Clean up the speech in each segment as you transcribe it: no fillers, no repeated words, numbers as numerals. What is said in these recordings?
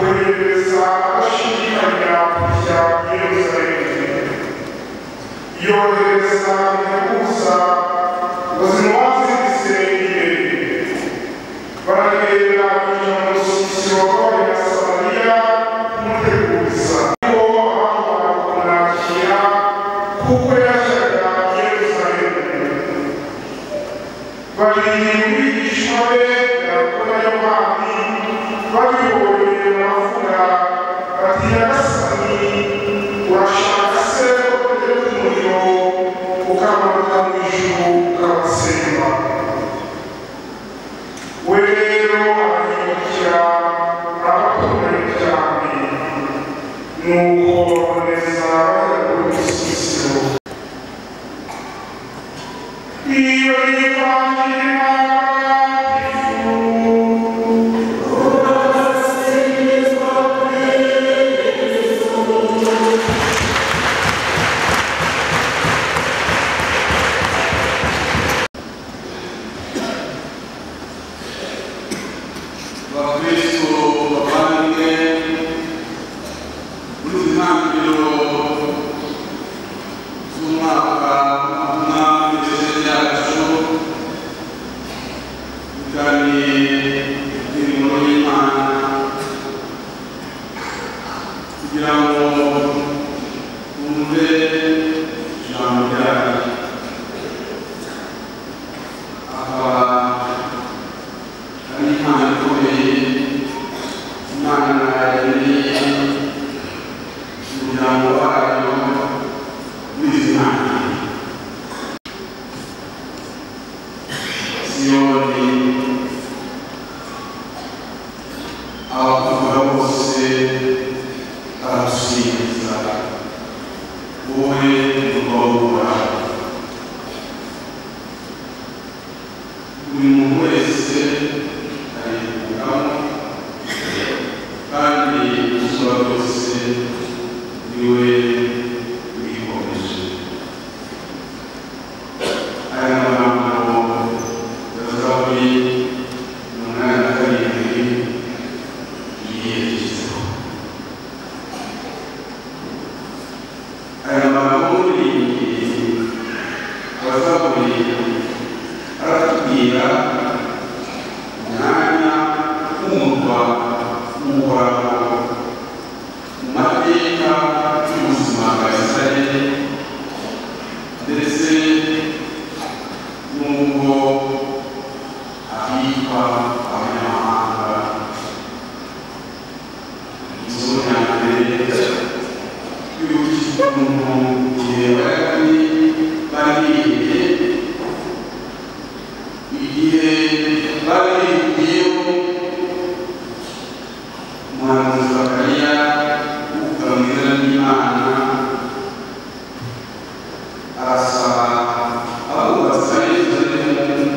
Nuko adashidikanya kujya i Yerusalemu, yohereza integuza ngo zimubanzirize imbere. Baragenda binjira mu rusisiro rw'Abanyasamariya kumuteguriza. Ariko abantu barakumwakira kuko yajyaga i Yerusalemu. Babiri mu bigishwa be, Yakobo na Yohani, babibonye baravuga bati: "Nyagasani, urashaka se ko tugereka umuriro ukamanuka mu ijuru ukabatsemba?" We rero arahindukira arabatonganya cyane, nuko baboneza bajya ku rusisiro. Iyo ni ivanjiri ntagatifu. Bakristo bavandimwe, muri izi ntangiriro z'umwaka w'ubutumwa bw'idiyoseze yacu, duteraniye imirimo y'Imana kugira ngo twumve ijambo ryayo, akaba ari impano ikomeye Imana yaremeye umuryango wayo muri izi ntangiriro. Siyoni, abakuvuga bose baragusingiza, wowe murwa w'Uhoraho. Buri muntu wese arivugamo, kandi usumba byose niwe uyikomeje. Aya magambo ya Zaburi 87 yiyerekezeho. Aya magambo y'umuririmbyi wa Zaburi aratubwira umwanya w'umurwa w'Uhoraho mu mateka y'ubuzima bwa Israheli, ndetse n'ubwo abitwa abanyamahanga. Isomo rya mbere twibukije ukuntu igihe Abayahudi bari bihebye, igihe bari bihugiyeho, umuhanuzi Zakariya uvuga mu izina ry'Imana arasaba abubatsi ba Yerusalemu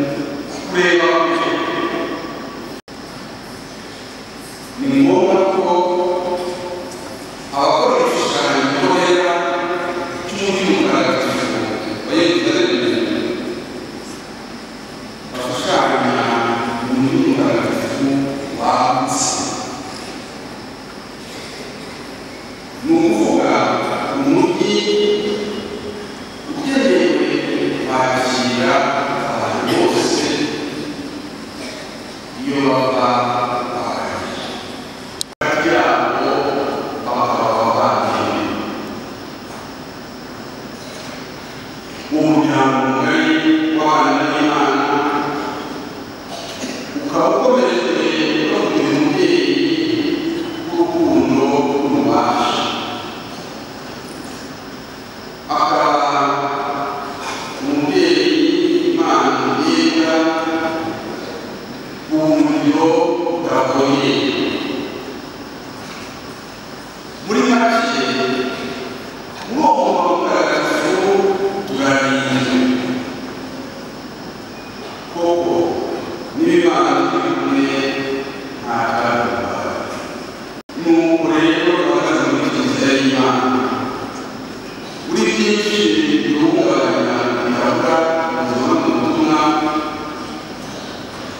kureba kure. Ni ngombwa ko abakora igishushanyo mbonera cy'umujyi mutagatifu wa Yerusalemu bashushanya umujyi mutagatifu wagutse, ni ukuvuga umujyi ugenewe kwakira abantu bose iyo bava bakagera, hagati yabo bakaba abavandimwe. Umuryango mugari w'abana b'Imana ukaba ukomeje no kugira umubyeyi w'urukundo n'ububasha, akaba umubyeyi Imana igenga ubuhungiro budakomeye. Muri make, muri uwo murwa mutagatifu turarinzwe koko, niba Imana turi kumwe nta cyadutwara. Nuko rero duhagaze muri kiliziya y'Imana, muri byinshi bihungabanya bihabwa ubuzima n'ubutumwa,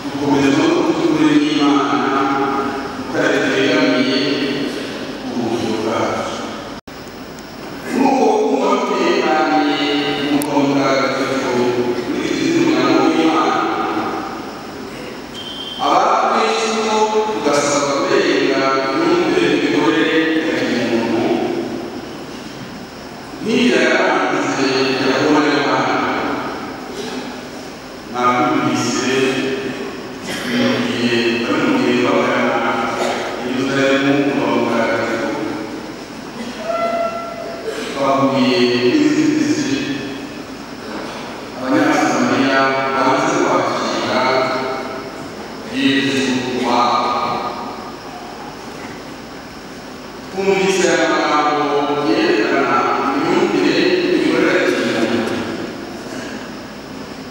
dukomeza no kuri n'Imana. Numvise aya magambo yerekana imyumvire n'imikorere ya kimuntu.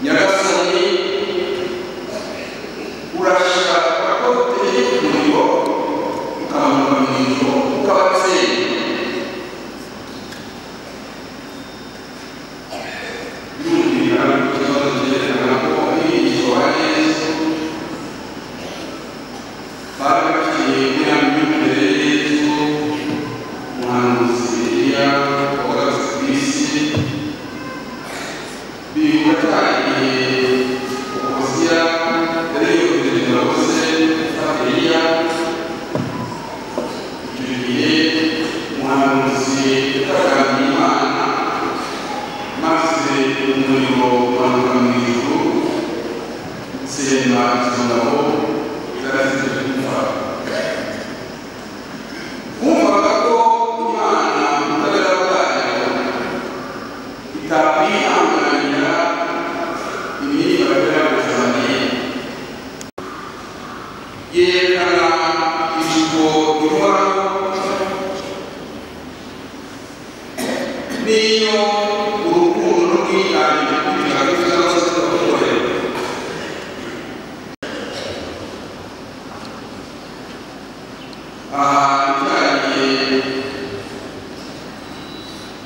Nyagasani, urashaka ko dutegeka umuriro ukamanuka mu ijuru ukabatsemba. Birumvikana ko ikibazo cyerekana ko abigishwa ba Yesu bari bakiri muri ya myumvire ya Yesu, umuhanuzi Eliya wagarutse ku isi, bibuka cya gihe Hosiya yari yohereje ingabo ze gufata Eliya. Icyo gihe umuhanuzi yatakambiye Imana, maze umuriro umanuka mu ijuru utsemba izo ngabo zari zije kumufata. Bumvaga ko Imana mu butabera bwayo itakwihanganira imyifatire y'abasamariya. Yerekana ijipo ihoraho n'iyo urukundo n'ubwitange bitagaragaza cyangwa se kugukorera. Aha cyagiye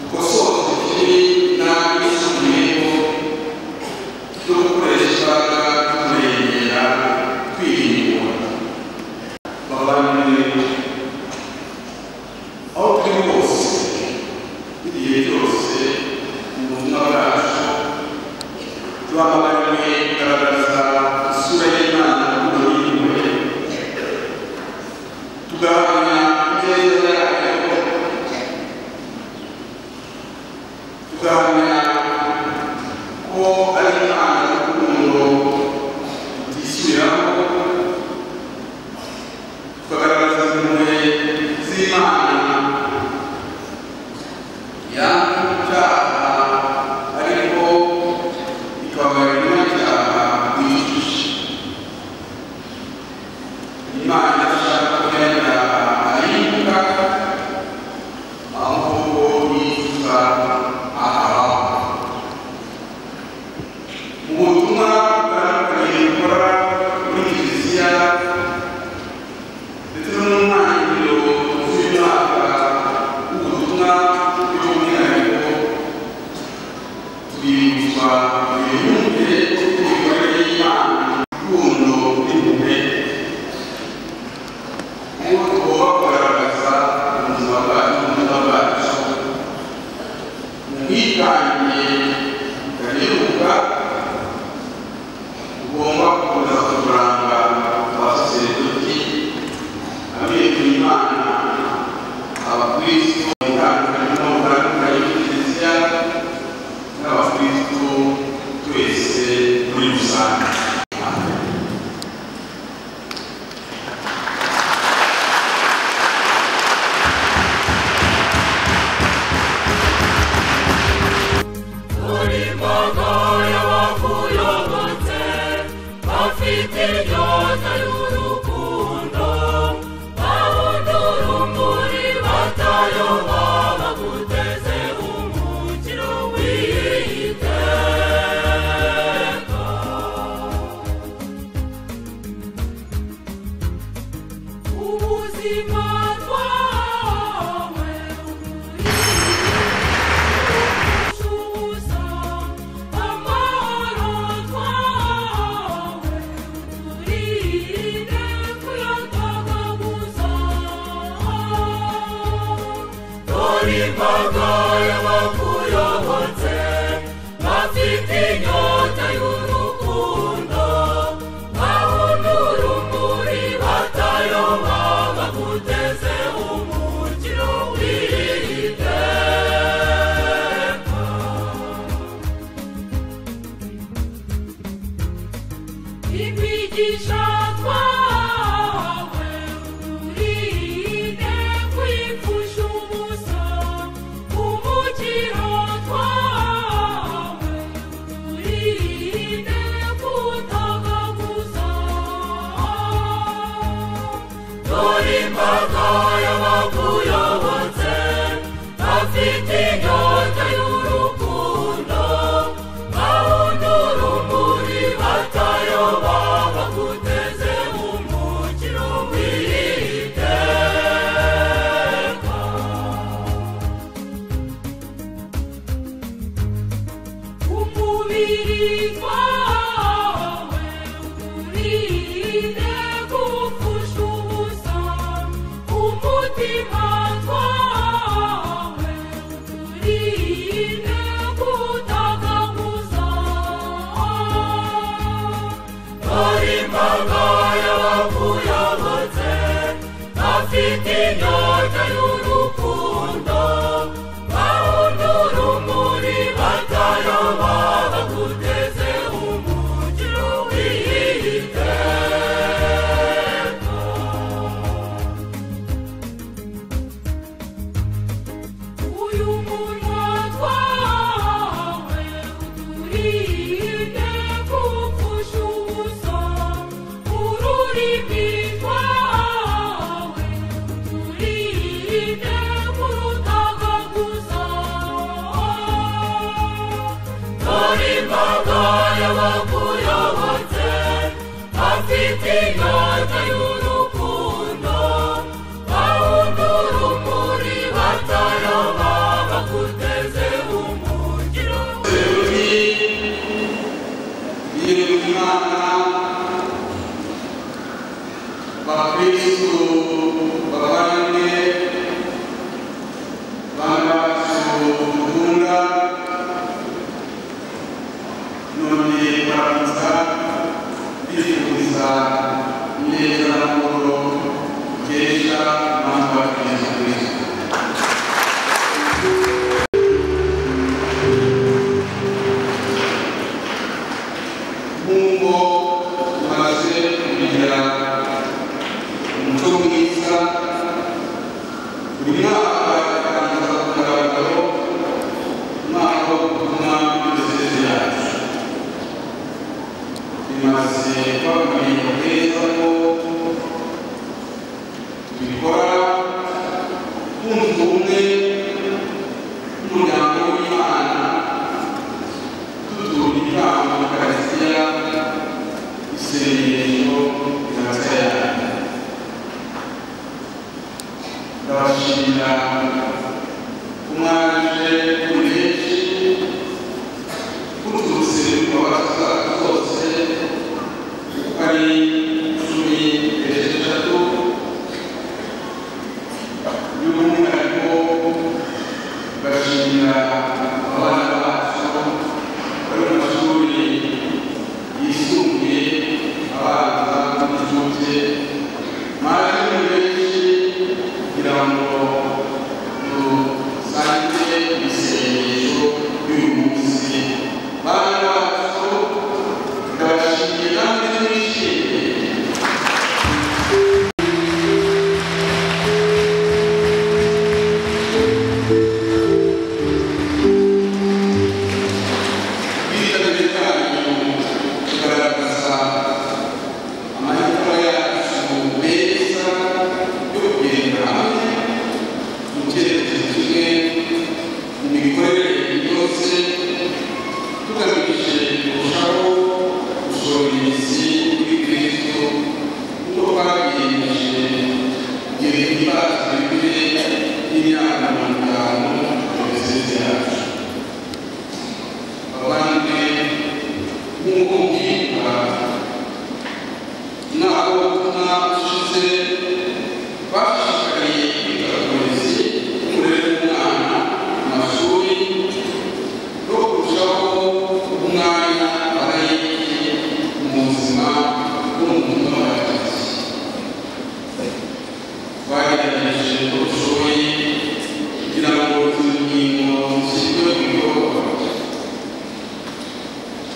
gukosoza ikibi nabi bisubiyeho no gukoresha imbaraga turengera twirimbura. Bavandimwe, aho turi hose igihe cyose mu butumwa bwacu duhamagariwe kugaragaza isura y'Imana urukundo n'impuhwe, tugahamya ineza yayo, tugahamya ko ari Imana y'urukundo rutisubiraho, tukagaragaza impuhwe z'Imana yanga icyaha ariko ikababarira umunyacyaha wicisha. Imana ishaka ko umunyabyaha arimbuka, ahubwo yicuza akabaho. Mu butumwa butandukanye dukora muri Kiliziya ndetse no mu ntangiriro z'umwaka w'ubutumwa by'umwihariko, tuributswa imyumvire n'imikorere y'Imana, urukundo n'impuhwe, uwo tugomba kugaragaza mu buzima bwacu n'ubutumwa bwacu mu bwitange butaheruka tugomba gukomeza kuturanga abasaseredoti, abiyeguriye Imana, abakristo batandukanye n'abatandukanye b'Kiliziya n'abakristo twese muri rusange. Amen. Uri imbaga y'abakuyobotse bafite inyota y'urukundo, babona urumuri batayoba, baguteze umukiro w'iteka. Ubuzima twahawe uri amahoro twahawe turinde kuyatagaguza. Dore imbaga y'abakuyobotse bafite inyota y'urukundo, babona urumuri batayoba, baguteze umukiro w'iteka. Imigisha twahawe turinde kwipfusha ubusa, umukiro twahawe turinde kutagaguza. Dore imbaga y'abakuyobotse Bafite inyota y'urukundo, gahunda urumuri batayoba, baguteze umukiro w'iteka. Umubiri wawe uturinde gupfusha ubusa, umutima wawe uturinde gutagaguza. Dore imbaga y'abakuyobotse, bafite inyota y'urukundo, gahunda urumuri batayoba, baguteze umukiro w'iteka. Uyu munwa twawe uturinde gupfusha ubusa, ururimi rwawe uturinde kurutagaguza. Dore imbaga y'abakuyobotse, bafite inyota y'urukundo, gahunda urumuri batayoba, baguteze umukiro. Imana, bakristu bavandimwe, bana bacu dukunda, none kuramutsa bifuriza ineza n'amahoro dukesha Umwami wacu Yesu Kristo. Nk'uko tumaze kugira umuco mwiza, buri mwaka tukarangiza ku mugaragaro umwaka w'ubutumwa bw'imisozi yacu. Bimaze kuba akamenyero keza ko tubikora twunze ubumwe n'umuryango w'Imana, dutura igitambo Ukarisitiya, isengesho riraterana. Ndabashimira ko mwaje muri benshi, muturutse mu paruwasi zacu zose uko ari 16, by'umwihariko bashimira abana bacu bari mu mashuri yisumbuye, abanza n'incuke, mwaje muri benshi kugira ngo dusangire isengesho y'uyu munsi. Bana bacu, ndabashimiye namwe mwishimye. Ubwitabire bwanyu bugaragaza amahitamo yacu meza yo kugendera hamwe mu cyerekezo kimwe, mu mikorere inoze, tugamije kurushaho gushora imizi muri Kristo nk'uko twabyiyemeje igihe duhimbaza yubile y'imyaka 50 mu misozi yacu. Abavandimwe, nk'uko mubyibuka, umwaka w'ubutumwa ushize twashishikariye kwita ku burezi n'uburere bw'umwana mu mashuri no kurushaho guha umwanya abalayiki mu buzima bwo mu butumwa mutagatifu. Twagerageje uko dushoboye kugira ngo izo ngingo zishyirwe mu bikorwa,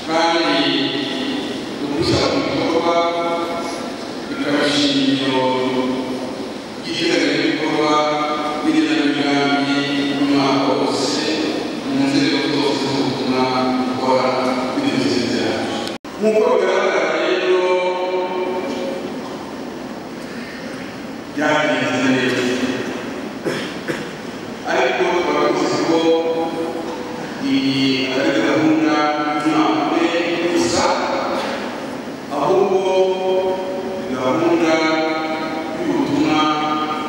kandi ugushyira mu bikorwa bikaba ishingiro ry'iteganyabikorwa n'igenamigambi y'umwaka wose mu nzego zose z'ubutumwa dukora n'imisozi yacu. Nk'uko bigaragara rero, byagenze neza, ariko tukaba tuzi Iyi ari gahunda y'umwaka umwe gusa, ahubwo ni gahunda y'ubutumwa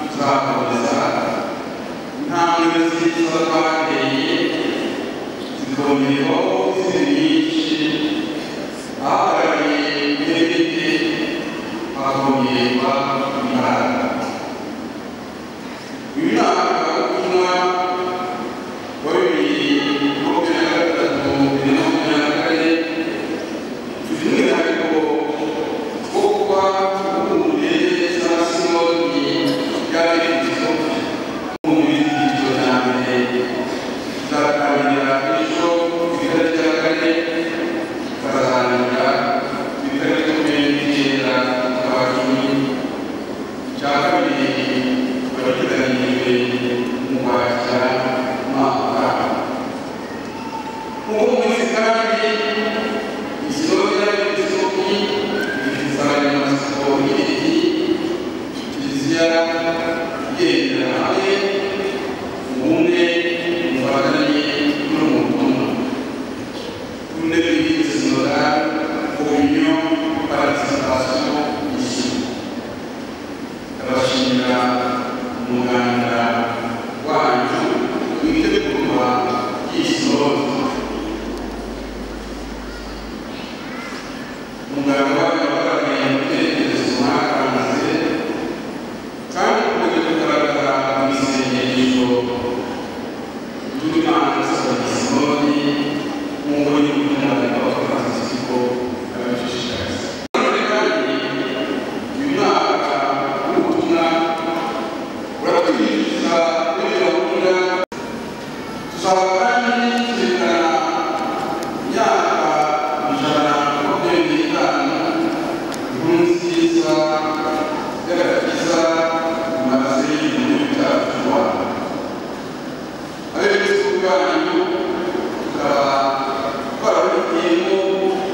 tuzakomeza. Intambwe nziza twateye zikongerwaho izindi nyinshi, ahagarariye intebe hakongerwa imbaraga. Uyu mwaka w'ubutumwa wa 2023-2024 ufite umwihariko wo kuba uhuye neza na sinodi y'abepiskopi. Mu byiciro cya mbere kizatangira ejo ku itariki ya 4, kikazarangira ku itariki 29 z'ukwa 10. Icya kabiri kikaba giteganyijwe mu Kwakira umwaka utaha. Nk'uko mubizi kandi, isinodi y'abepiskopi ifite insanganyamatsiko igira iti: "Kiliziya igendera hamwe mu bumwe, mu bufatanye no mu butumwa." Une église synodale, communion, participation, mission. Ndabashimira umuganda wanyu w'itegurwa ry'isinodi. Umuganda wanyu wagaragaye mu bitekerezo mwatanze kandi ukomeje kugaragara mu isengesho ry'Imana isaba isinodi, nk'uko nyir'ubutungane Papa Francisco abibishishikariza. Nanone kandi uyu mwaka w'ubutumwa uratwinjiza muri gahunda. Tuzaba kandi tuzirikana imyaka 125 inkuru nziza y'agakiza imaze mu gihugu cyacu cy'u Rwanda. Abepiskopi banyu tukaba twarabifitiyemo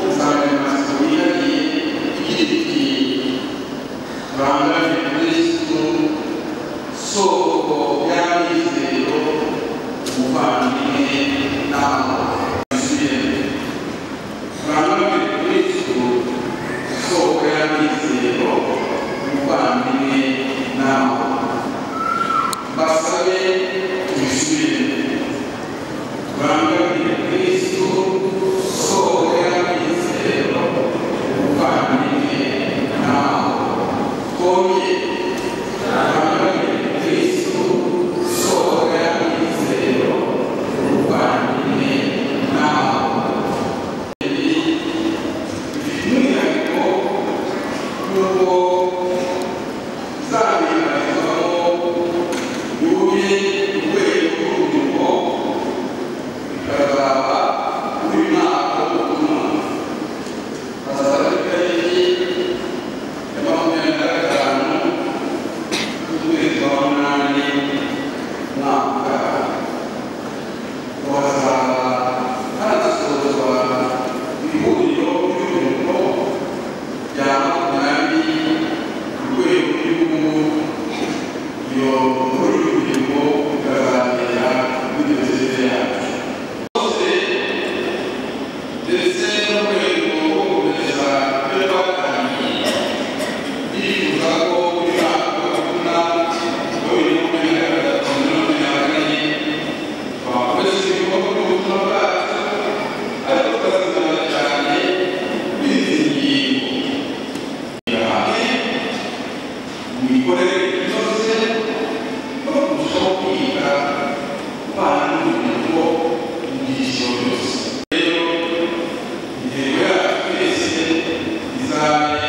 insanganyamatsiko yihariye igira iti: "Turangamire Kristu, soko y'amizero, umuvandimwe n'amahoro." Turangamire Kristu, soko y'amizero, umuvandimwe n'amahoro. Mbasabe tubisubiremo: turangamire Kristu, soko y'amizero, umuvandimwe n'amahoro. Twongere: turangamire Kristu, soko y'amizero, umuvandimwe n'amahoro. Ifite umwihariko y'uko izabibarizwamo yubile urwego rw'urubyiruko, bikazaba muri uyu mwaka w'ubutumwa. Hazaba ari itariki ya 25 z'ukwezi kwa 8 umwaka utaha. Ngo hazaba hanasozwa ihuriro ry'urubyiruko rya 20 ku rwego rw'igihugu. Iyo nkuru y'urubyiruko ikazabera muri diyoseze yacu hose, ndetse n'urwego rwo gukomeza ibyo twatangiye. Ndifuza ko muri mwaka w'ubutumwa wa 2023-2024 twakomeza ibikorwa by'ubutumwa bwacu, ariko tukazibanda cyane kuri izi ngingo: hamwe mu mikorere inoze no kurushaho kwita ku bana n'urubyiruko mu byiciro byose. Rero intego yacu twese izabe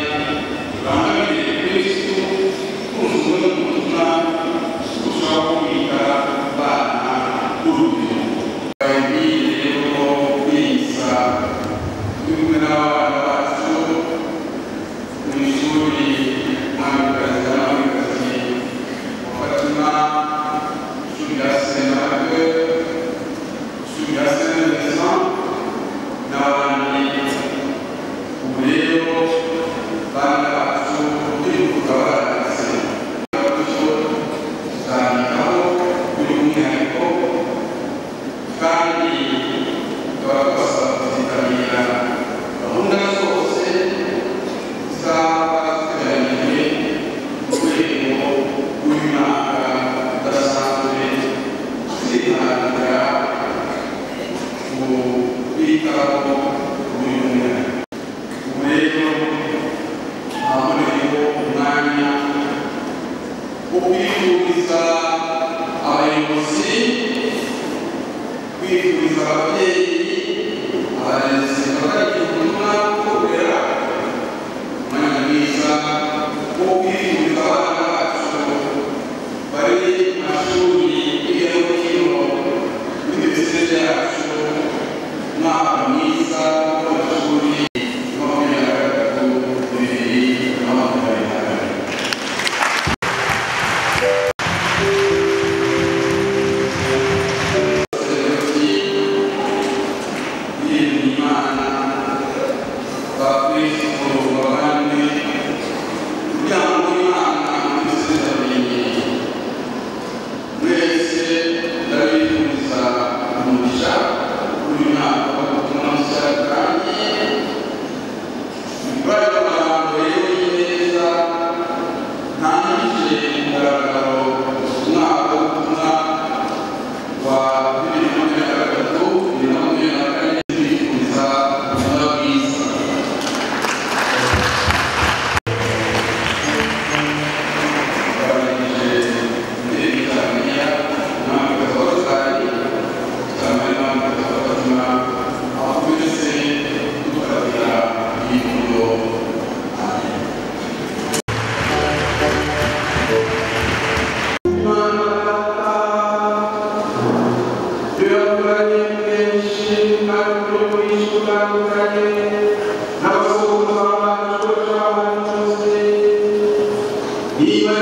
turangamire Kristu, twunze ubumwe mu butumwa, turushaho kwita ku bana n'urubyiruko. Babibwire rero ko kwiyisa turi kumwe n'abana bacu mu ishuri Mwamikazi na Mwamikazi. wo kwifuriza abayobozi, kwifuriza ababyeyi, abarezi bakagira ubutumwa bwo kurera, umwanya mwiza wo kwifuriza abana bacu bari mu mashuri hirya no hino muri diyoseze yacu umwaka mwiza w'amashuri 23 2024. Imana, Bakristo bavandimwe, umuryango w'Imana muri mwese ndabifuriza umugisha kuri uyu mwaka w'ubutumwa bushya butangiye. Muri ayo magambo rero y'ineza ntangije ku mugaragaro umwaka w'ubutumwa wa 2023 2024, ndabifuriza ubutumwa bwiza. Niba